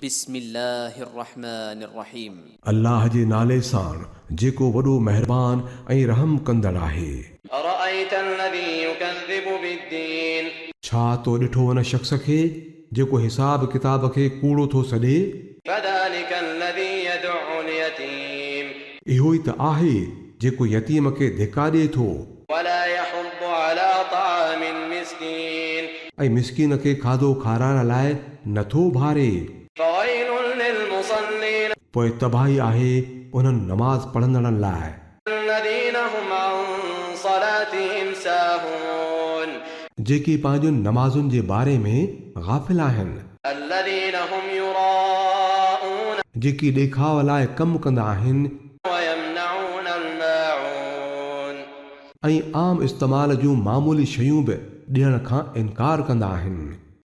بسم الله الرحمن الرحيم. الله جي نالي ساڻ جيڪو وڏو مهربان ۽ رحم ڪندڙ آهي. ارايت الذي يڪذب بالدين. ڇا تو ڏٺو ان شخص کي جيڪو حساب ڪتاب کي ڪوڙو ٿو سڏي؟ فذلک الذي يدع اليتيم. اهو ئي ته آهي جيڪو يتيم کي ڌڪا ڏئي ٿو. ولا يحض علي طعام المسڪين. ۽ مسڪين کي کاڌو کارائڻ لاء نٿو اڀاري. فويل للمصلين. پوء تباهي آهي انهن نماز پڙهندڙن لاء. الذين هم عن صلاتهم ساهون. جيڪي پنهنجن نمازن جي باري ۾ غافل آهن. الذين هم يراءون. جيڪي ڏيکاء لاء ڪم ڪندا آهن. ويمنعون الماعون. ۽ عام استعمال جون معمولي شيون به ڏيڻ کان انڪار ڪندا آهن.